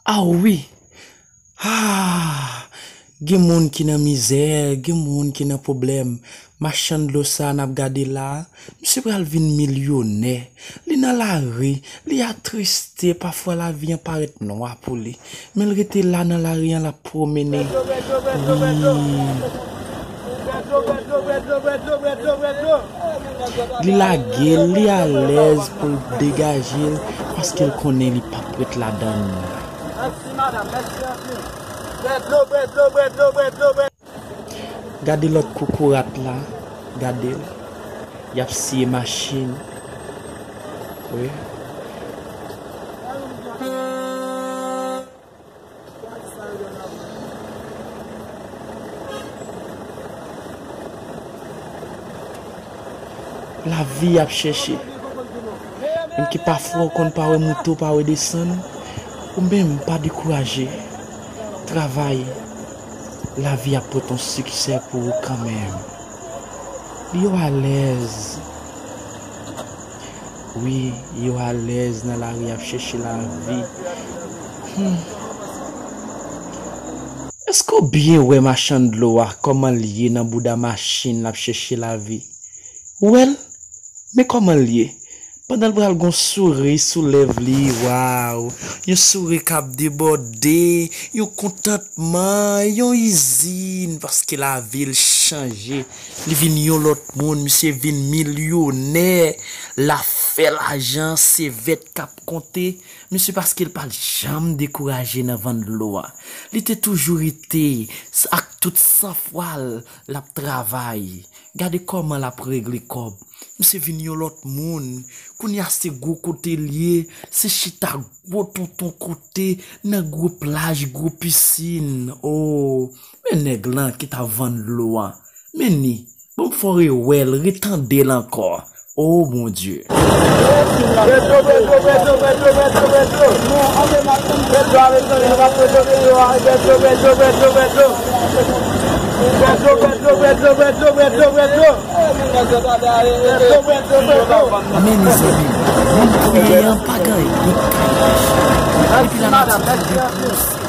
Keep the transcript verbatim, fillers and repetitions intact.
Ah wi. Ah, gen moun ki nan mizè, gen moun ki nan pwoblèm. Machann dlo sa n ap gade la, misye pral vin milyonè. Li nan lari, li atriste, pafwa lavi an parèt nwa pou li. Men l rete la nan lari an, l ap pwomene. Wi. Li lage l, li alèz pou l degaje l, paske l konnen li p ap ret ladan l. Mèsi, madanm. Mèsi anpil. Bwè dlo, bwè dlo, bwè dlo, bwè dlo, bwè. Gade lòt kokorat la. Gade l. Y ap siye machin. Wi. Lavi ap chèche. Menm ke pafwa w konn pa wè moute, w pa wè desann, ou menm pa dekouraje. Travay. Lavi ap pote yon siksè pou ou kanmenm. Yo alèz. Wi, yo alèz nan lari ap chèche lavi. Hmm. Èske w byen wè machann dlo a, kòman l ye nan bouda machin l ap chèche lavi? Ou wè l? Men kòman l ye? Pandan l pral gon souri sou lèv li, waw! Yon souri k ap debòde, yon kontantman, yon izin, paske lavi l chanje. Li vin yon lòt moun, misye vin milyonè, l ap fè lajan, se vèt k ap konte. Misye, paske l pa t janm dekouraje nan vann dlo a. Li te toujou rete s-, ak tout sanfwa l, l ap travay. Gade kòman l ap regle kòb. Misye vin yon lòt moun. Kounye a se gwo kote l ye, se chita gwo tonton kote, nan gwo plaj, gwo pisin. O, men nèg lan ki t ap vann dlo a. Men ni, bon, fò rewè l, retande l ankò. O Bondye. Men mezanmi, moun kriye an pa gen anyen k ka mache. Epi la nati depoze.